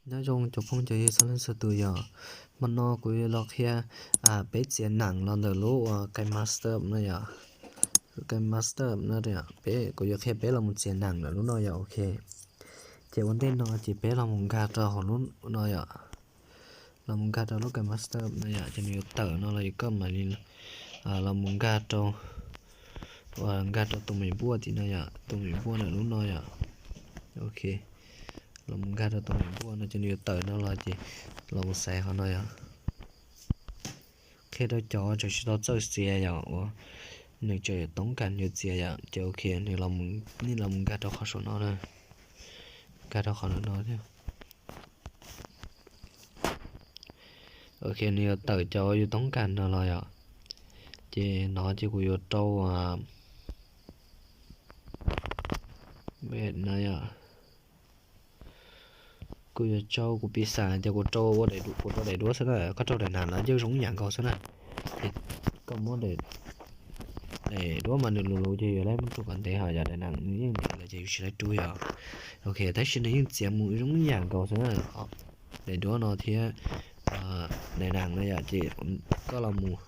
Nyob zoo cov phooj cov ywg txhua leej txhua tus yom. Hmo no kuv yuav los qhia peb txiav nees los ntawm lub uas KineMaster no yom. KineMaster no, peb, kuv yuav qhia peb los mus txiav nees ntawm lub no yom, ok. Ces ua ntej no ces peb los mus nkag rau hauv lub no yom. Los mus nkag rau lub KineMaster no yom, ces nws yuav tawm no los yog koj mam li los mus nkag rau, nkag rau tus mem npuaj tim no yom, tus mem npuaj ntawm lub no yom. Ok, los mus nkag rau tus mem npuaj no ces nws yuav tawm no los ces los mus xaiv qhov no yom. Qhia rau cov tseem tsis tau txawj txiav yom, uas nws tseem toob kas yuav txiav yom, ces ok, nej los mus nkag rau qhov saum no na, nkag rau qhov no thiab. Ok, nws yuav tawm cov yus toob kas no los yom. Ces no ces kuv yuav rau, no yom, kuv yuav rau kuv piv xam tias kuv rau ua, kuv rau daim duab xwb na, koj rau daim nas los yeej zoo ib yam nkaus xwb na. Ces koj muab daim duab mas nws luv luv ces yus lab muab rau kom ntev ho yom, daim nas nws yeej ntev lawm ces yus tsis lab rub yom. Ok, tab sis nws yeej txiav mus zoo ib yam nkaus xwb na. Daim duab no thiab daim nas no yom, ces koj los mus,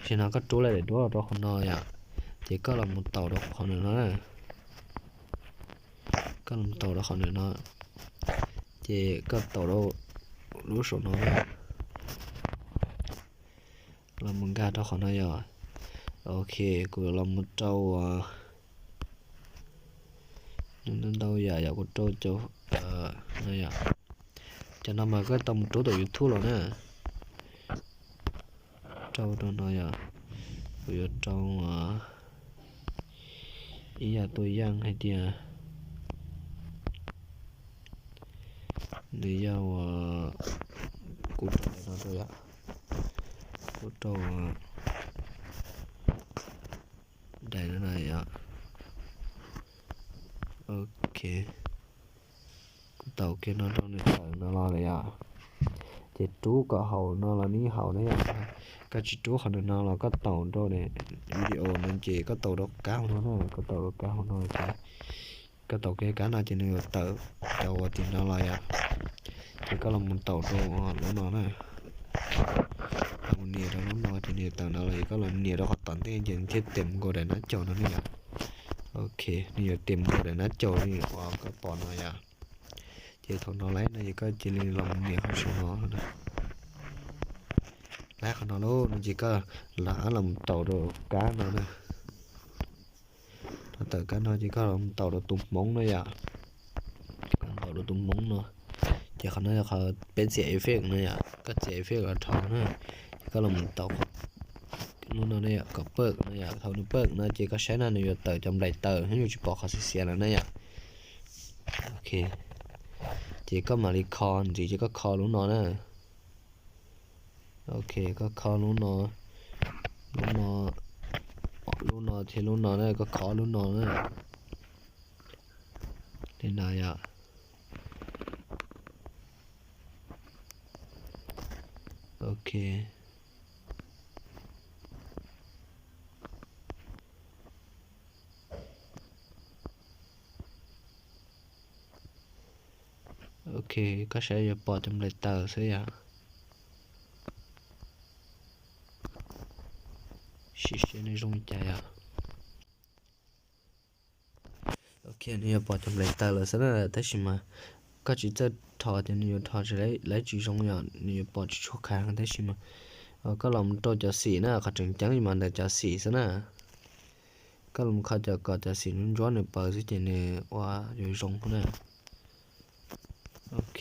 sim no koj rub lawm daim duab rau qhov no yom, ces koj los mus taus rau qhov ntawm no na. Koj los mus taus rau qhov ntawm no, ces koj taus rau lub saum no na. Los mus nkag rau qhov no yom. Ok, kuv los mus rau, ntau yam yom, kuv rau cov no yom. Cov no mas koj tau mus rub tom YouTube los na. Rau rau no yom, kuv yuav rau ib yam tua yaj hais tias nws yog, kuv rau daim no rau yom, kuv rau daim no na yom. Ok, kuv taus kiag no rau nws tawm no los lawm yom. Ces rub kom haum no los nws haum na yom. Koj tsis rub qhov ntawm no los koj taus rau video no ces koj taus rau kab hauv no na, koj taus rau kab hauv no ces koj taus kiag kab no ces nws yuav tawm cov uas tim no los yom. Ces koj los mus taus rau lub no na. Los mus nias rau lub no ces nws yuav tawm no los, ces koj los nias rau qhov tom ntej ces nws thiaj tes mus nkaus daim nab caus no ne yom. Ok, nws yuav tes mus nkaus daim nab caus li uas koj pom no yom. Ces thaum no lawm no ces koj cia li los mus nias qhov saum no. Lawm qhov no lawm no ces koj lam los mus taus rau kab no na. Thaum tawm kab no ces koj los mus taus rau tus hmoov no yom. Koj taus rau tus hmoov no, ces qhov no yog qhov peb txiav effect no yom, koj txiav effect los dhau na. Ces koj los mus taus lub no ne yom, kom pawg no yom, thaum nws pawg no ces koj saib na nws yuav tawm cov nplaim taws, yus tsis pom qhov xiav xiav lawm na yom. Ok, ces koj mam li kho ntxiv ces koj kho lub no na. Ok, koj kho lub no, lub no, lub no thiab lub no na, koj kho lub no na. Li no yom. Ok. Ok, koj saib yuav pom cov nplaim taws xwb yom. Sim seb nws zoo li cas yom. Ok, nws yuav pom cov nplaim taws lawm xwb na, tab sis mas koj tsis txawj rho ces nws yuav rho tsis, lawv tsis zoo yom, nws yuav pom tsis tshua khov, tab sis mas koj los mus rau cov xim na, qhov tseem ceeb mas ntawm cov xim xwb na. Koj los mus kho cov kom cov xim ntsuab nws paws xwb ces nws ua yuav zoo na. Ok,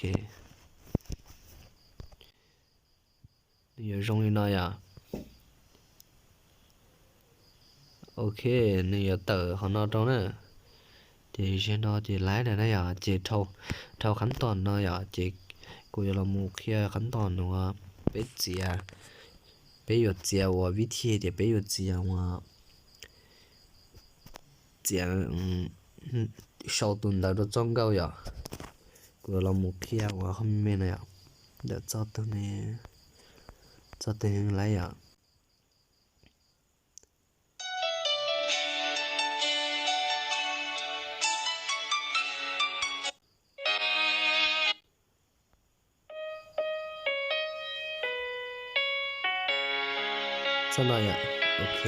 nws yuav zoo li no yom. Ok, nws yuav tawm qhov no rau na. Ces zaum no ces laib lawm na yom, ces dhau qhab toom no yom, ces kuv yuav los mus qhia qhab toom uas peb txiav, peb yuav txiav uas vib thim tias peb yuav txiav uas txiav sau tus ntawv rau txoj nkauj yom. Kuv yuav los mus qhia uas hom me no yom, ntawm txoj twg ne, txoj twg laib yom. Txoj no yom. Ok.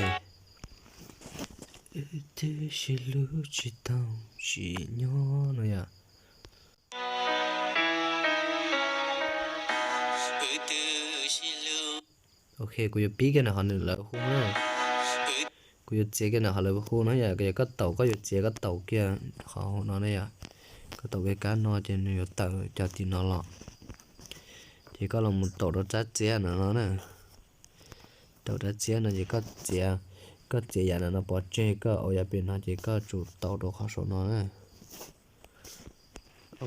Wb twb sib hlub tsis tau tsim nyog no yom. Ok, kuv yuav pib kiag ntawm qhov nws lawv hu na. Kuv yuav txiav kiag ntawm qhov lawv hu no yom, yog koj taus koj yuav txiav koj taus kiag qhov no na yom. Koj taus kiag kab no ces nws yuav tawm cov tim no los. Ces koj los mus taus rau rab txiab no no na. Taus rab txiab no ces koj txiav, koj txiav yam no pov tseg, koj ua yam pem no ces koj tsum taus rau qhov saum no na.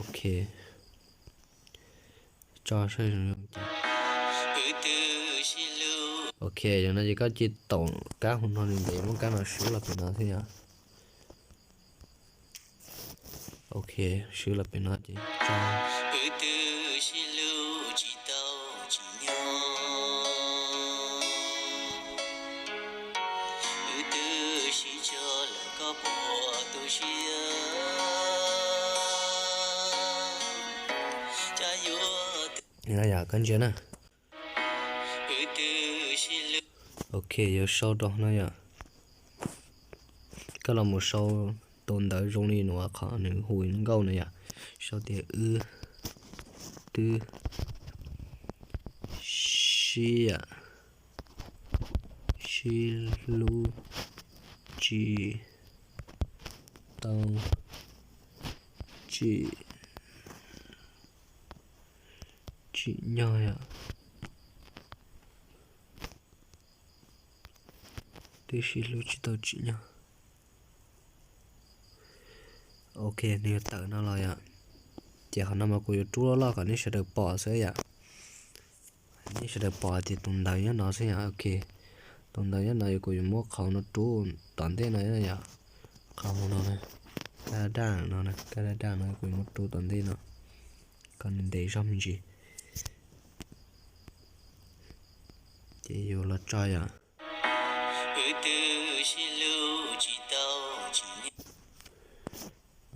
Ok. Tso saib. Ok, yog no ces koj cia taus kab hu no ntev ntev, muab kab no swb los pem no thiab yom. Ok, swb los pem no ces tso. Yog koj ntsia na. Ok, yuav sau rau no yom. Koj los mus sau tus ntawv zoo li no qhov nws hu nkauj no yom. Sau tias wb twb sib, sib hlub tsis tau tsim, tsim nyog yom. Twb sib hlub tsis tau tsim nyog. Ok, nws yuav tawm no los yom. Ces qhov no mas kuv yuav rub loj loj kom nej sawv daws pom xwb yom. Nej sawv daws pom tias tus ntawv nyob no xwb yom. Ok, tus ntawv nyob no kuv yuav muab qhov no rub tom ntej no yom. Qhov no, kab daj daj no, kab daj daj no kuv yuav muab rub tom ntej no kom nws ntev zog me ntsis. Ces yuav los tso yom.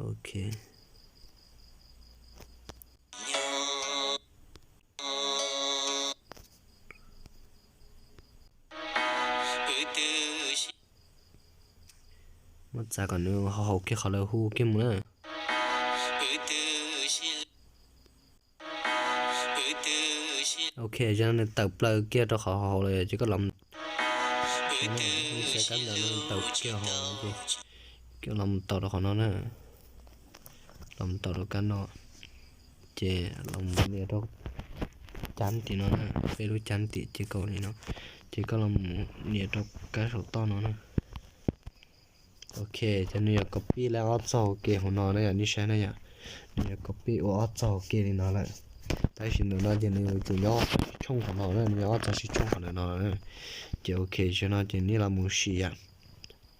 Ok. Muab txav kom nws haus kiag qhov lawv hu kiag mus na. Ok, yog no nws tawm plaws kiag rau qhov hauv lawm ces koj los, kab ntawd no tawm kiag hauv ces koj los mus taus rau qhov no na. Los mus taus rau kab no, ces los mus nias rau cab tim no na, peb lub cab tim ces kaum li no, ces koj los mus nias rau kab saum toj no na. Ok, ces nws yuav copy li ob txoj hauv ke hauv no na yom, nej saib na yom. Nws yuav copy ua ob txoj hauv ke li no lawm. Tab sis ntawm no ces nws yuav tsum nyob ob txoj sib tshooj qhov no na, nws nyob ob txoj sib tshooj qhov ntawm no na. Ces ok, zaum no ces nej los mus sim yom,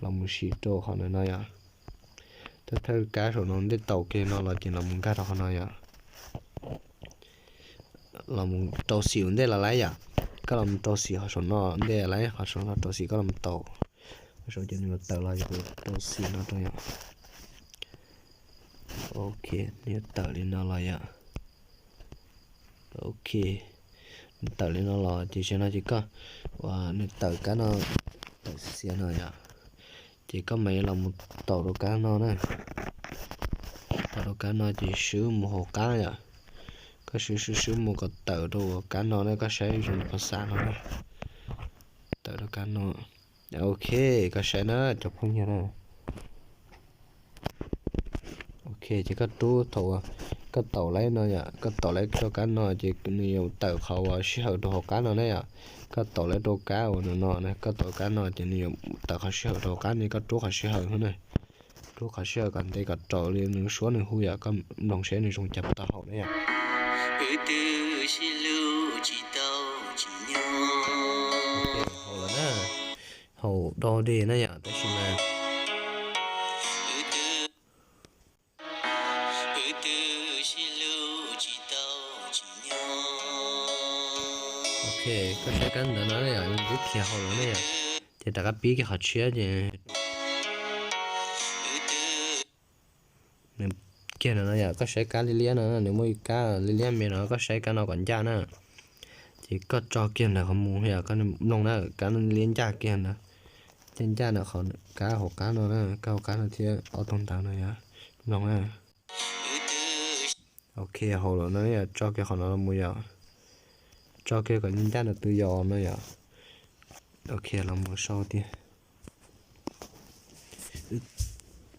los mus sim rau qhov ntawm no yom. Thawj thawj kab saum no ntej taus kiag no los ces los mus nkag rau qhov no yom. Los mus rau xim ua ntej los laib yom. Koj los mus rau xim qhov saum no ntej laib, qhov saum no rau xim koj los mus taus. Qhov saum ces nws yuav tawm los yom, rau xim no rau yom. Ok, nws yuav tawm li no los yom. Ok, nws tawm li no los ces zaum no ces koj, uas nws tawm kab no, tawm xiav no yom. Ces koj mam li los mus taus rau kab no na. Taus rau kab no ces swb mus hauv qab yom. Koj swb swb swb mus kom tawm rau uas kab no na, koj saib zoo li phas xas no na. Tawm rau kab no. Ok, koj saib na cov phooj ywg na. Ok, ces koj rub thaum uas koj taus laib no yom, koj taus laib rau kab no ces nws yuav tawm qhov uas sij hawm rau hauv qab no na yom. Koj taus laib rau kab uas no no na, koj taus kab no ces nws yuav tawm qhov sij hawm rau hauv qab no, koj rub qhov sij hawm no na. Rub qhov sij hawm kom ntev kom raus li nws suab nws hu yom, koj mloog seb nws zoo cas puas tau haum na yom. Haum lawm na, haum do dej na yom, tab sis mas Ok, koj saib kab ntawd no na yom, nws twb khiav haum lawm na yom. Ces rov qab pib kiag qhov tshiab ces nws kiag no no yom, koj saib kab liab liab no, nws muaj ib kab liab liab me no, koj saib kab no kom ncaj na. Ces Ces koj tso kiag ntawm qhov mus yom, koj mloog na, kab liab ncaj kiag ntawd, ncaj ncaj ntawm qhov kab hauv qab no na, kab hauv qab no thiab ob tug ntawv no yom, mloog na. Ok, hauv lawm no yom, tso kiag qhov no los mus yom, tso kiag kom ncaj ncaj ntawm twb yog no yom. Ok, los mus sau tiag.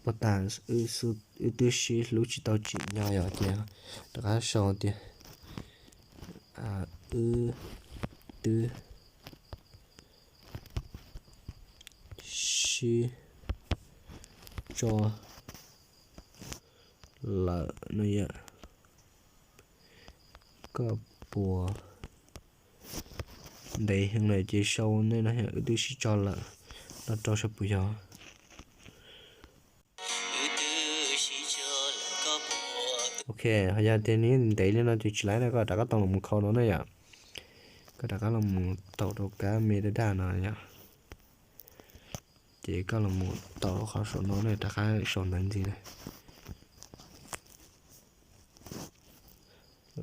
Puas tas wb twb sib hlub tsis tau tsim nyog yom, ces rov qab sau tiag. Wb twb sib tso lawm no yom. Koj puas, ntev heev lawm ces sau nej no, wb twb sib tso lawm no rau saib puas yog. Ok, ho yog tias nws ntev li no ces tsis laib na, koj rov qab tau los mus kho no na yom. Koj rov qab los mus taus rau kab me daj daj no yom. Ces koj los mus taus rau qhov saum no na, rov qab saum ntawd ntxiv na.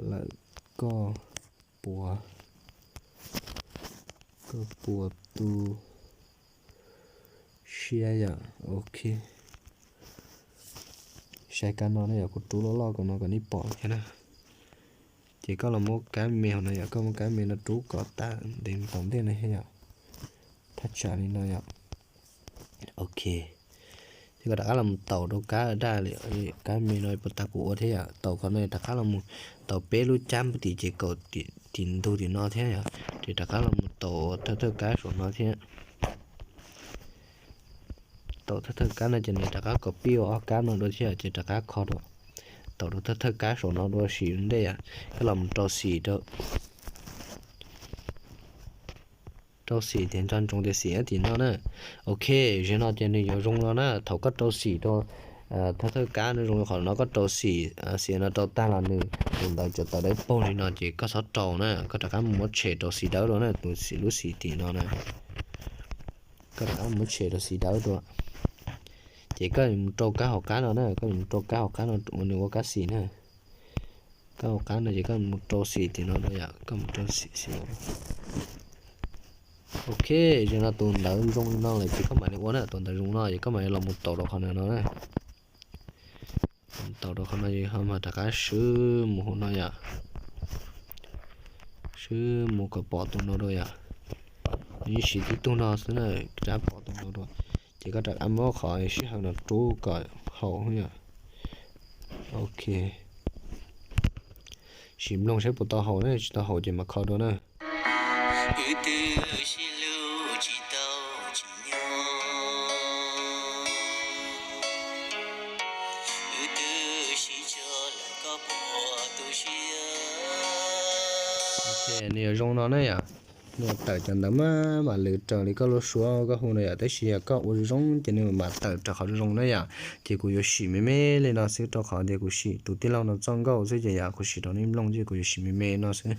Lawm, koj puas, koj puas tu siab yom. Ok, saib kab no na yom, kuv rub loj loj kom no kom nej pom thiab na. Ces koj los muab kab me hauv no yom, koj muab kab me no rub kom tas ntev tom ntej no thiab yom. Thaj tsam li no yom. Ok, ces koj rov qab los mus taus rau kab daj li, kab me no puas tas kuv ua thiab yom. Taus qhov no rov qab los mus taus peb lub cab puag tim ces kaum tim ntug tim no thiab yom. Ces rov qab los mus taus thawj thawj kab saum no thiab. Taus thawj thawj kab no ces nws rov qab copy ua ob kab no dua thiab ces rov qab kho rau, taus rau thawj thawj kab saum no dua sim ua ntej yom. Koj los mus rau xim rau, rau xim tias nco ntsoov tias xim tim no na. Ok, zaum no ces nws yuav zoo no na, thaum koj rau xim rau thawj thawj kab no zoo li qhov no koj rau xim, xim no rau tag los nws tus ntawv tsuas tawm dawb paug li no ces koj txhob rau na, koj rov qab mus muab tshem rau xim dawb dua na, tus xim lub xim tim no na. Koj rov qab mus muab tshem rau xim dawb dua. Ces koj yuav mus rau kab hauv qab no na, koj yuav mus rau kab hauv qab no uas nws ua kab xim na. Kab hauv qab no ces koj mus rau xim tim no dua yom, koj mus rau xim xim. Ok, zaum no tus ntawv zoo li no lawm ces koj mam li ua na, tus ntawv zoo no ces koj mam li los mus taus rau qhov no no na. Taus rau qhov no ces ho mas rov qab swb mus hauv no yom. Swb mus kom pom tus no dua yom. Nws yeej siv tib tug no xwb na, rov qab pom tus no dua. Ces koj rov qab muab qhov sij hawm no rub kom haum yom. Ok, sim mloog saib puas tau haum na, tsis tau haum ces mam kho dua na. Nws yuav zoo no na yom. Nws tawm cov ntawv maj mam lwv raws li koj lub suab koj hu no yom, tab sis yog koj ua zoo ces nws mam tawm raws qhov zoo na yom. Ces kuv yuav sim me me li no xwb rau qhov tias kuv sim tus tij laug no txoj nkauj xwb ces yog kuv sim rau nej mloog ces kuv yuav sim me me no xwb.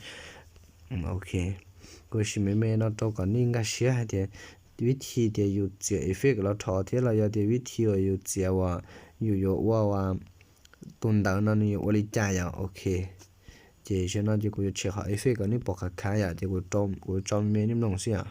Ok, kuv sim me me no rau kom nej nkag siab hais tias vib thi tias yus txiav effect los rho thiab los yog tias vib thi uas yus txiav uas yus yuav ua tus ntawv no nws yuav ua li cas yom. Ok, ces zaum no ces kuv yuav tshem qhov effect kom nej pom khav khav yom, ces kuv tso me me nej mloog xwb yom.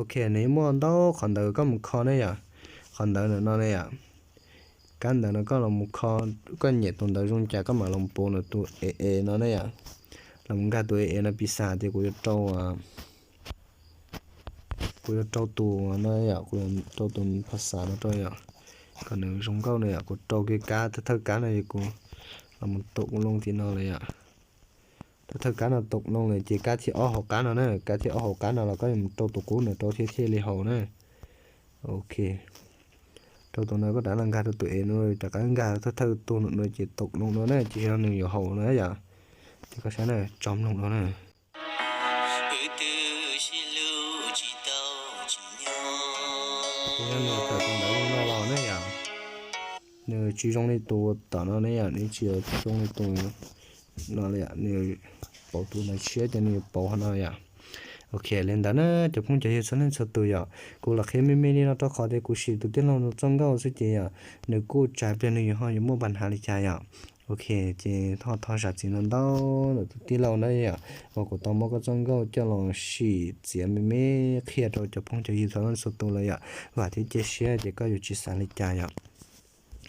Ok, nws muaj ntau qhov ntawv koj mus kho ne yom. Qhov ntawv ntawm no ne yom. Kab ntawv no koj los mus kho, koj nyiam tus ntawv zoo cas koj mam los pauv ntawm tus e e no ne yom. Los mus nkag tus e e no pis xas tias kuv yuav rau, kuv yuav rau tus no yom, kuv yuav rau tus phas xas no rau yom, kom nws zoo nkauj no yom. Kuv rau kiag kab thawj thawj kab no es kuv los mus taus loo tim no lawm yom. Thawj thawj kab no taus loo lawm ces kab thib ob hauv qab no na, kab thib ob hauv qab no los koj yuav mus rau tus qub no rau thiaj thiaj li haum na. Ok, rau tus no koj rov los nkag rau tus e no, rov qab nkag thawj thawj tus no ces taus loo no na, ces no nws yuav haum na yom. Ces koj saib na, tso mloog no na. Nws tawm tus ntawv zoo no los ne yom. Nws tsis zoo li tus tom no ne yom, nws tsis zoo li tus no li yom, nws pauv tus ntawv tshiab ces nws yuav pauv qhov no yom. Ok, li ntawd na cov phooj cov ywg txhua leej txhua tus yom, kuv los qhia me me li no rau qhov tias kuv sim tus tij laug no txoj nkauj xwb ces yom, nws kuj tsav pliag nws yuav ho yuav muaj pab nhav li cas yom. Ok, ces thov thov zam txim ntau ntau ntawm tus tij laug na yom, uas kuv tau muab koj txoj nkauj coj los sim txiav me me qhia rau cov phooj cov ywg txhua leej txhua tus lawm yom. Vam thiab cia siab ces koj yuav tsis xav li cas yom.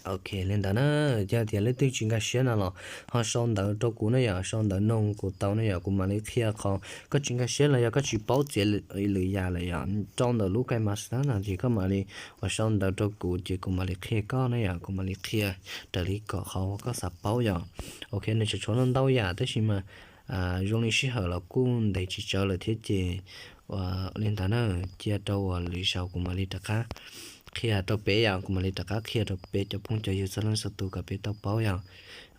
Ok, li ntawd na, yog tias leej twg tsis nkag siab no los ho sau ntawv rau kuv na yom, sau ntawv noog kuv tau na yom, kuv mam li qhia qhov koj tsis nkag siab los yog koj tsis paub txiav lwm yam lawm yom, rau ntawm lub KineMaster no ces koj mam li uas sau ntawv rau kuv ces kuv mam li qhia koj na yom, kuv mam li qhia raws li kom qhov koj xav paub yom. Ok, nws tseem tshuav ntau yam tab sis mas zoo li sij hawm los kuj ntev tsis tsawg lawm thiab ces li ntawd na, cia rau uas lwm zaus kuv mam li rov qab qhia rau peb yom, kuv mam li rov qab qhia rau peb cov phooj cov ywg txhua leej txhua tus kom peb tau paub yom.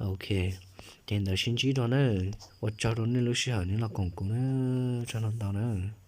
Ok, ces ntawd sib ntsib dua na, ua tsaug rau nej lub sij hawm nej los koom kuv na, tsaug ntau ntau na.